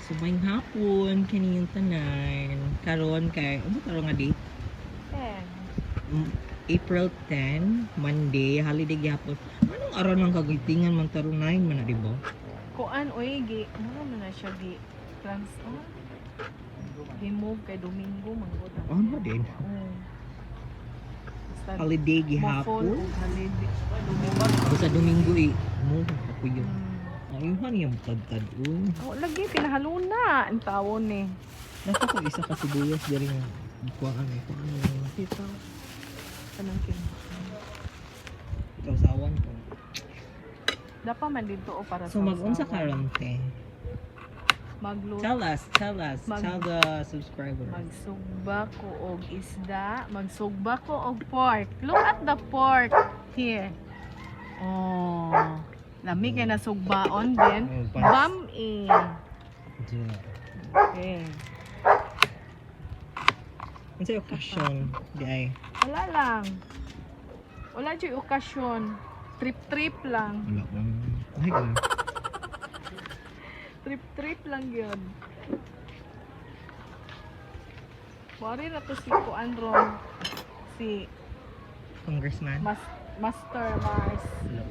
So maayong hapon kaniyong tanan. Karon kay unsa karon nga date? 10. April 10, Monday, holiday gyapon. Anong araw ng kagultingan man tarong 9 man na, di ba? Kuan oy gi mura man na siya gi trans, oh. Gi-move kay Domingo man gud. Ano din? Oo. Basta Holiday mo-fall gihapon. og holiday. Domingo. Basta Domingo eh. Mo ako yun. Ayuhan yung tadtad uy. Oh, lagi pinahaluna ang tawon ni. Nasa ko isa ka sibuyas diri nga kuhaan eh kuhaan eh. Dito. Kanang kin. Kausawan ko. Dapa man dito o para So mag-unsa sausawan. karon te? Magluto. Tell us, tell us, tell the subscribers. Magsugba ko og isda, magsugba ko og pork. Look at the pork here. Oh, lami kay nasugbaon din. Oh, pans- Bam eh. Yeah. Okay. Unsay okasyon di ay? Wala lang. Wala jud okasyon. Trip-trip lang. Wala ko. Ay, ay. Trip-trip lang yun. Wari na to si Kuan ron. Si Congressman. Master Mars. Wala.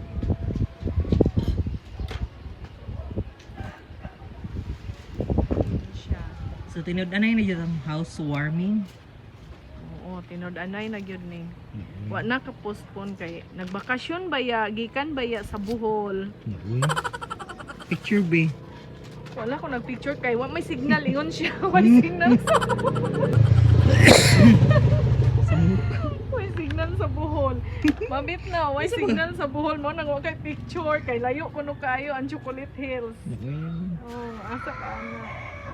Yun siya. So tinud-anay na jud ang housewarming. Oo, tinud-anay na gyud ni. Wa na ka postpone kay nagbakasyon baya, gikan baya sa Bohol. Uy. Picture be. Wala ko nagpicture kay wa may signal ingon siya. Way signal sa Sa mukha. Way signal sa Bohol. Mabit na, way signal sa Bohol mo nang wa kay picture kay layo kuno kayo ang Chocolate Hills. Uy. Oh, asa ka na.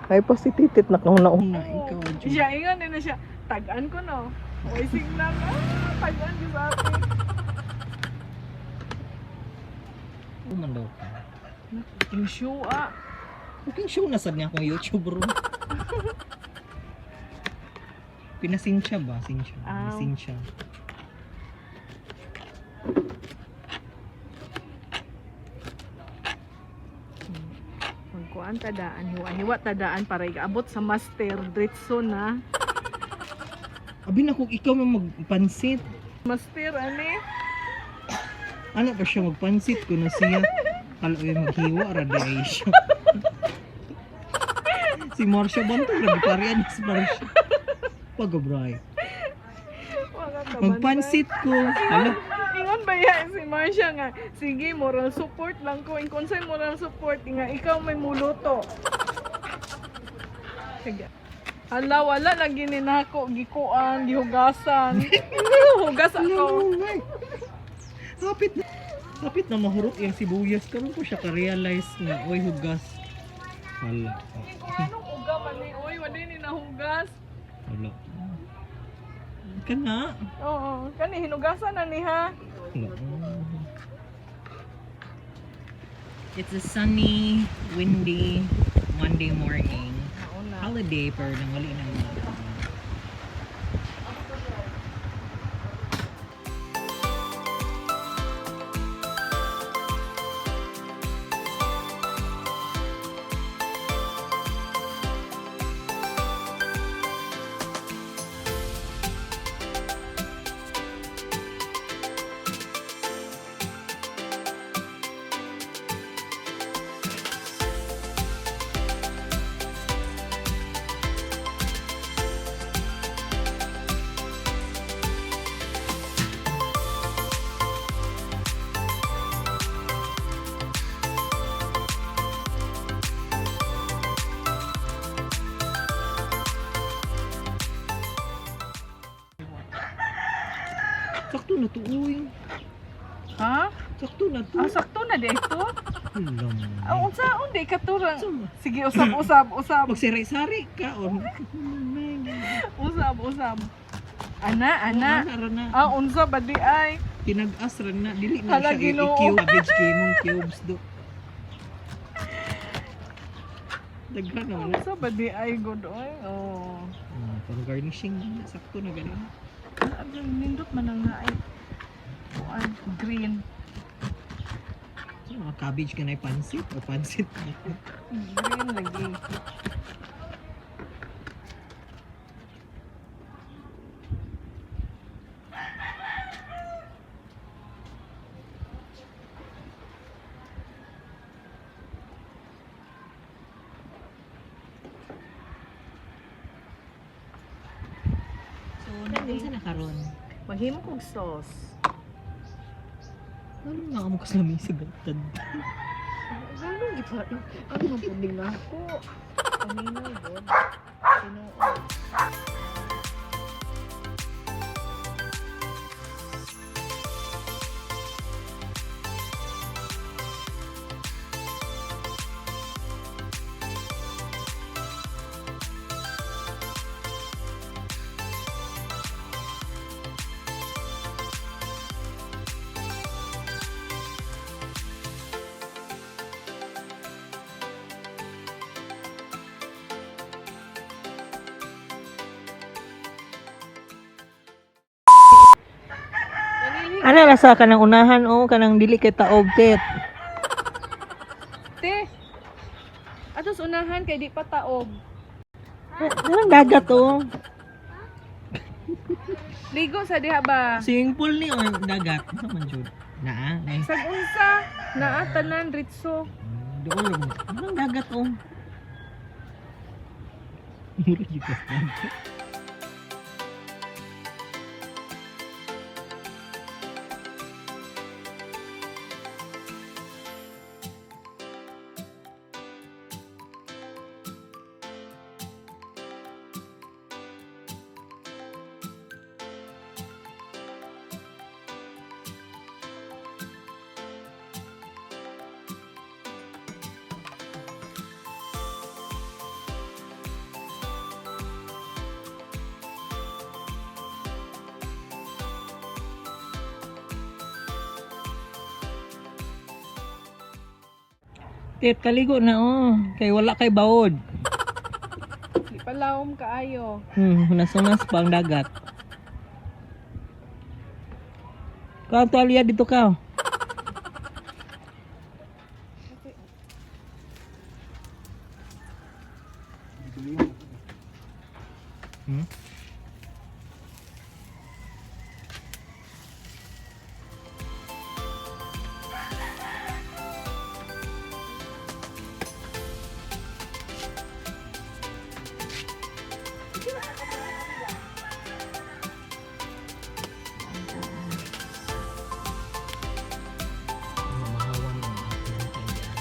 Ay pa si Titit na kauna-una Oo. ikaw. Jud. Siya ingon din na siya. Tag-an ko no. Way signal. Ah, tag-an ko sa atin. Ano man daw ka? Yung shoe ah. Cooking show na sad niya akong YouTube bro. Pinasinsya ba? Sinsya. Ah. Sinsya. Magkuan tadaan, hiwa-hiwa tadaan para igaabot sa master dritso na. Abi na kung ikaw man magpansit. Master ani. Ano pa siya magpansit kuno siya. Kala ko yung maghiwa ra di ay siya. Si Marcia Bantog ra giparian si Marcia. Pagabray. Wala ka Magpansit ko. Hala, Ingon ba yan si Marcia nga, sige, moral support lang ko. Ingkon sa'yo moral support, nga ikaw may muluto. Sige. Hala, wala lagi ni nako, gikuan, gihugasan. Hugas ako. no way. Hapit na. Hapit na mahurot yung sibuyas. Karon ko siya ka-realize na, oy, hugas. Hala. Kung anong uga man ni, oy, wala ni nahugas. Hala. Kana. Oo, kani hinugasan na ni ha. It's a sunny, windy Monday morning. Nauna. Holiday pero nanguli na mga tao. Sakto na to, uy. Ha? Sakto na to. Ah, sakto na di ito. Hala. Ah, unsa undi katurang. Unsa? Sige, usab usab usab. Magsari-sari ka. Or... Usab usab. Ana, ana. Ana, ra na. Ah, unsa ba di ay? Tinag-as ra na. Dili na Hala, siya Ginoo. i-cube. Cabbage kay mong cubes do. Daghan naman na. Unsa ba di ay good oy? Oh. Ah, pang garnishing na. Sakto na ganun. Ang nindot man ang naay. Kuan, green. So, mga cabbage ka na pansit o pansit. Green lagi. Unsa na karon? Maghimo kog sauce. Ano nga mo kaslami sa gatad? Ano gipa? Ano man puding na ako? Kanina god. Tinuod. Ana rasa kanang unahan oh, kanang dili kay taob tet. Te. Atos unahan kay di pa taob. Anong dagat oh? Ligo sa diha ba? Swimming pool ni o dagat. Ano man jud? Naa, nice. Sag unsa naa tanan ritso. Doon lang. Anong dagat oh? Mura jud ka. Tet kaligo na oh. Kay wala kay baod. Di pa lawom kaayo. Hunas-hunas pa ang dagat. Kuha tuwalya dito ka. Hmm? Mamahawan ng ating kailangan.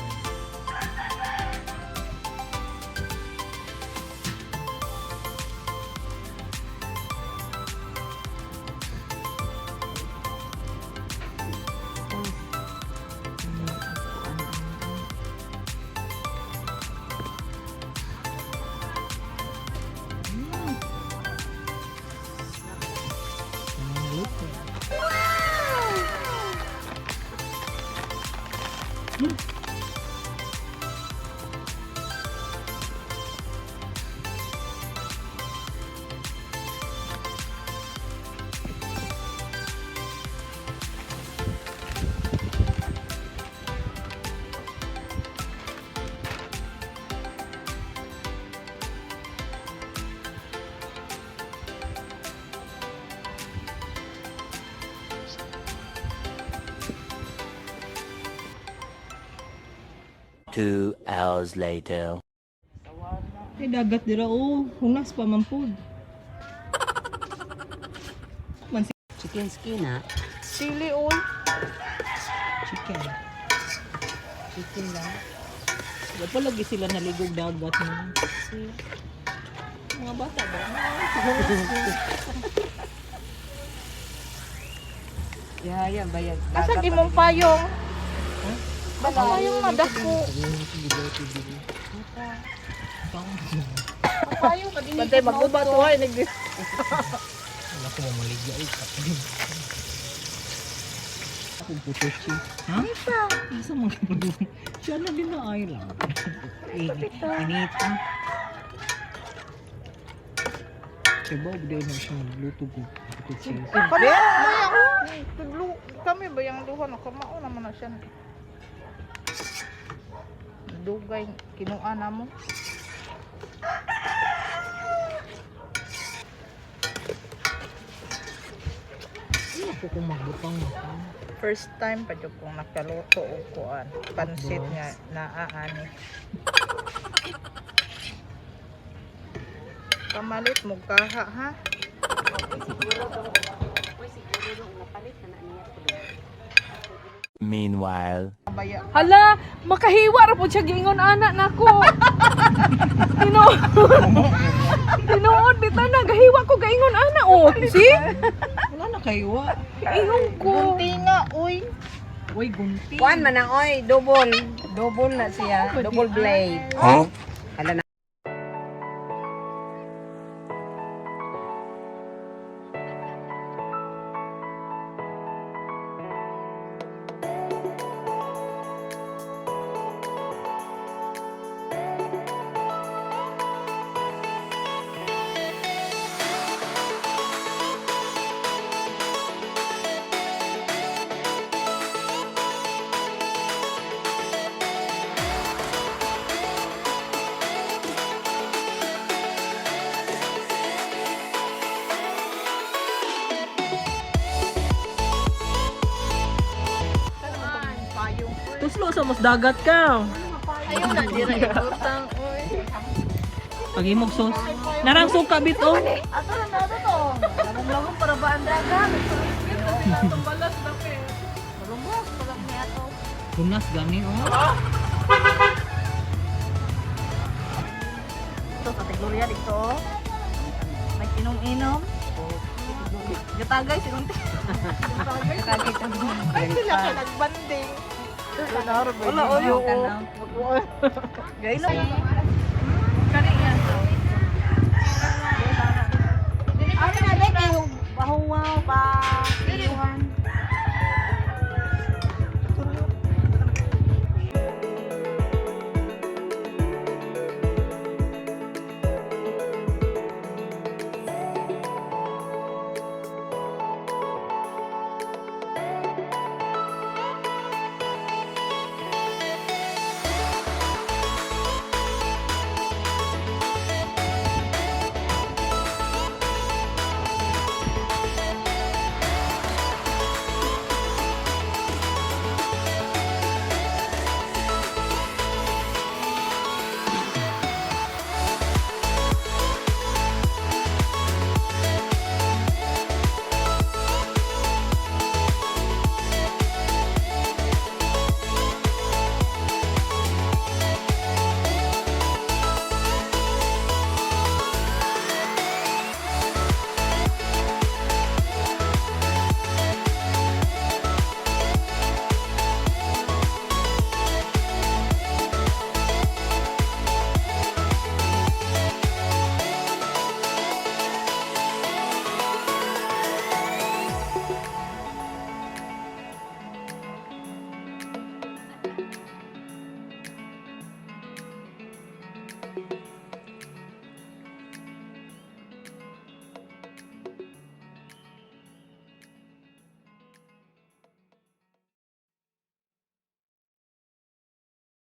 2 hours later. Ay, dagat dira oh. Hunas pa man pod. Man si Chicken skin, ah. Sili oy. chicken. Chicken lang. Wa pa lagi sila naligog dagat no. Mga bata ba? Yeah, yeah, bayag. Asa imong payong? Basta payong madako. Payong kadini. Bantay maguba to ay nag Wala ko mamaligya eh. Ako puto chi. Ha? Asa mga kapag Siya na din na ay lang. Inita. Kaya ba, hindi na siya magluto ko. Puto cheese. Kami ay ako. Tuglo kami ba yung duha no kamao naman na siya. Dugay kinuha na mo. Ay, ako kung magbutang ako. First time pa jud kong nakaluto og kuan pansit nga naaani. Pamalit mo kaha ha. Siguro dong. Uy, siguro dong napalit na na niya ko dong. Meanwhile. Hala, makahiwa ra po siya giingon ana nako. Tinuod. Tinuod bitaw na gahiwa ko gaingon ana oh. See? Wala na kaywa. Ingon ko. Gunti nga, uy. Uy, gunti. Kuan man ang oy, double. Double na siya. Double blade. Huh? Hala na. Tuslo sa mas dagat ka. Ayaw na dira ibutang, uy. Pag-imog sauce. Narang suka bit oh. Ato na nato to. Lagong-lagong para ba ang dagat? Balas na pe. Rumbos pa lang niya to. Gunas gani oh. Ito kategorya dito. Oh. Nag-inom-inom. Gatagay si Unti. Ay, sila ka nagbanding. Wala, oy. Gainom. Kani yan. Ano na, Beki? Bahuwaw ba?